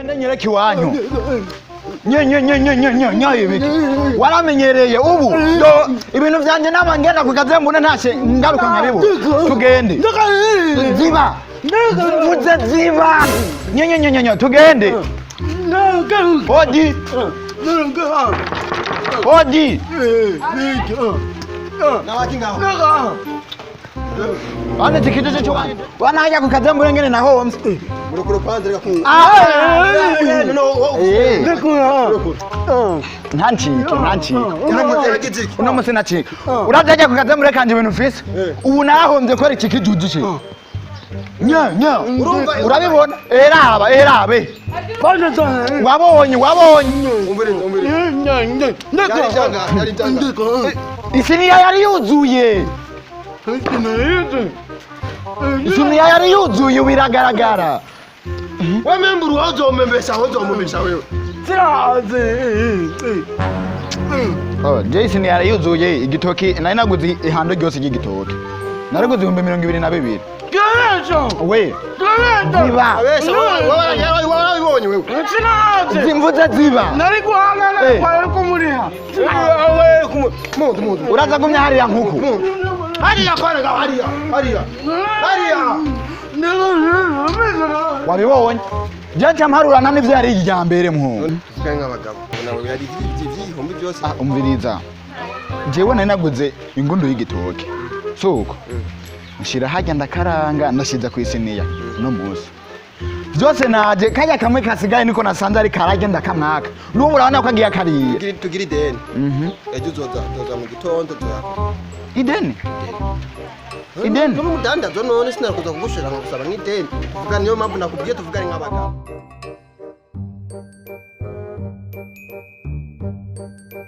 Tugende nyereke iwanyu. Nye nye nye nye nye nye nye ibiki. Waramenyereye ubu. Yo ibintu vyanje naba ngenda ku kazi mbona ntashe ngaruka nkabibu. Tugende. Ziba. Mvuze ziba. Nye nye nye nye nye tugende. Odi. Odi. Bane tikiti cyo bana hajya ku kazi mbona ngene naho homse. Murukuru kwanza reka ku. Ah. No no. Eh. Ntancike, ntancike. Uno munsi nacika. Uravye ajya ku kazi muri kanje ibintu ufise. Ubu narahombye kubera iki kijuju ce. Nya nya. Urabibona? Eraba, erabe. Wabonye, wabonye. Umviriza, umviriza. Yari janga, yari janga. Isiniya yari yuzuye. Isiniya yari yuzuye ubu iragaragara. Wewe memburu wazomembesha, wazomembesha wewe. Oh, Jason yari yuzuye igitoki nari naguze ihando ryose ry'igitoki. Nariguze 22,000. We. Ziba. Abesha wewe warabibonye wewe. Zimvuze ziba. Nari guhangana kwari kumuriha. Wewe kumu. Mundu mundu. Uraza gumya hariya nkuku. Hariya kwana ga hariya. Hariya. Hariya. Wabibonye? Jaja mparurana n'ivyo yari irya mbere muhungu. Tuvuga nk'abagabo. Nabo yari ivyihombi byose. Ah, umviriza. Jewe nari naguze ingundu y'igitoki. Suko. Nshira harya ndakaranga ndashiza ku isiniya no munsi. Byose naje kajya kamwe kasigaye niko nasanze ari kararya ndakamwaka. N'ubu urabona ko agiye akariye. Tugiri tugiri ideni. Mhm. Ejo uzoza uzoza mu gitondo tuza. Ideni. Ideni. None umudandazo none sinakuza kugushira nkagusaba nk'ideni. Tuvuga niyo mpamvu nakubwiye tuvugane nk'abagabo.